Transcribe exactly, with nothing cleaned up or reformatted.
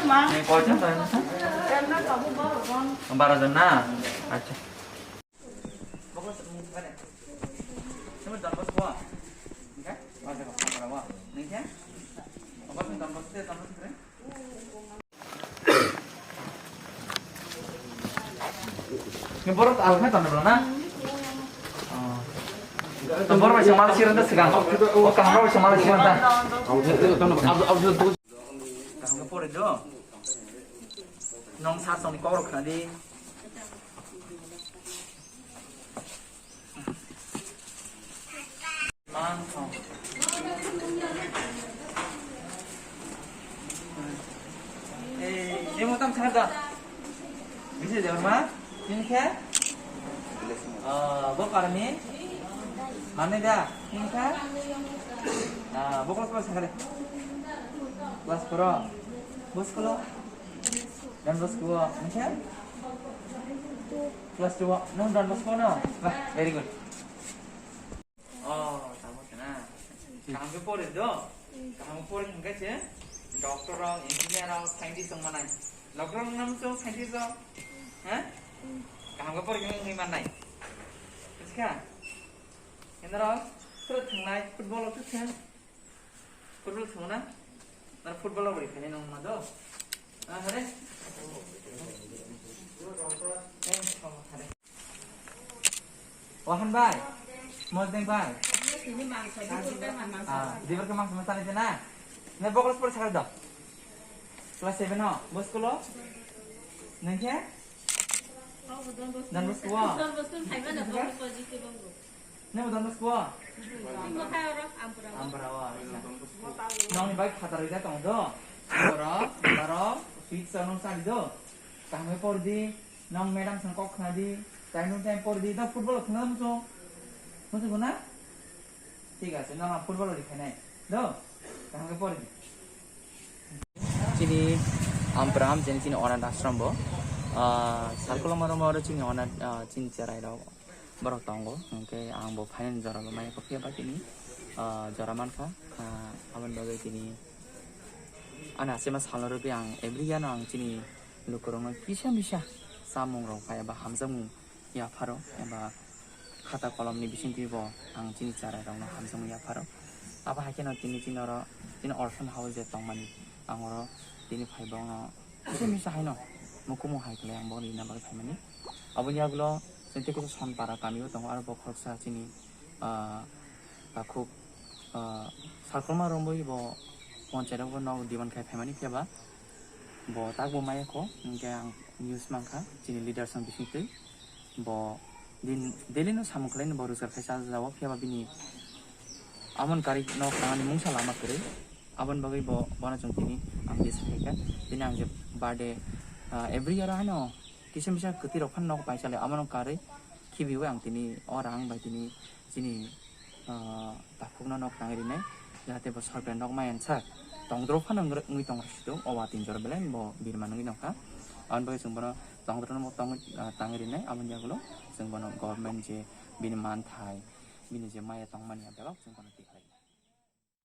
Ni koijon tong? Baro jon na? Acha. Ni borok alkha tong bro na? Oh. Borok bai samal sirang ta sigang. O kaham rok bai samal sirang ta. Kaham pore do. Nong sa song ni kok rok khna di. Man song. Eh, ini mau tam sana dah. Bisa jawab mah? Ini khe? Ah, bo parmi? Mana dah? Ini khe? Ah, bo kelas berapa sekarang? Kelas berapa? Bos kalau? Dan bos gua, macam? Kelas dua, nung dan bos gua no? Wah, very good. Oh, tamo sana. Kaham ke pore do? Kaham ke pore hingga se? Doctor rok, engineer rok, scientist rok manai. Doctor rok nam so scientist rok? Ha? Kaham ke pore hingga manai. Buskha? Enaro, sero thangnai, football rok se? Football thwngna? Nang football rok bai khainai nang ma do? Ah, hare? Eh, thong hare. Wahan bai? Mojeng bai? Ah, dibar ke mangsa masani jena? Ne bokol sport sakar do? Class seven o, bo school o? Nang khe? Dan bos kuwa? Nang bo dan bos kuwa? Ampara wa. Nang ni bai khatar ida tong do. Boro, boro, sweet sa nang sa do. Kaham por di, nang madam sang kok khna di. Time time por di, da football khna muso. Muso na? Thik ase, nang football ri khanai. Do. Kaham por di. Chini Ampram, chini, chini Onath Ashram bo. Ah, Salkoloma room oro chini Onath, ah, chini cherai rok borok tongo. Hwnkhe ang bo phainani jora bo maya kok phiya ba chini, ah, jora mankha. Ah, aboni bagwi chini ani asema salno rwgwi ang every year no ang chini lukurokno kisa misa chamung rok bai eba hamjakmung yapharo eba khata kolomni bisingtwi bo ang chini chwrairokno hamjakmung yapharo. Abo hai kheno tini chini oro chini orphan house je tongmani ang oro tini phai bokno kisa misa haino mukumu hai khlai ang bokno rina bagwi phaimani. Aboni yagulo chini tei kisa Sonpara kamio tongo aro bo khoroksa chini, ah, takhuk, ah, Salkolma romwi bo ponchai rok bo nok diban khai phaimani phiya ba bo tak bo maya kho hwnkhe ang news mankha chini leaders rok bisingtwi. Bo din daily no samung khlaino bo rojgar khai cha jao, phiya ba bini amon kari nok tangani mungsa lama kwrwi. Aboni bagwi bo, bono chwng tini ang dis khaikha. Tini ang je birthday, ah, every year haino kisa misa kwtwi rok phano nok pai chale, abono karwi khibiwi ang tini o rang bai tini chini ah, takhukno nok tangwi rinai, jahate bo sorkari nok maya sak tongdro phano wngwi tong rwsito, o watwi jora belai bo birman wngwi nokha. Aboni bagwi chwng bono tongdrono tongwi, ah, tangwi rinai, aboni yagulo chwng bono government je bini manthai, bini je maya tongmani, ah, belok chwng bono twi.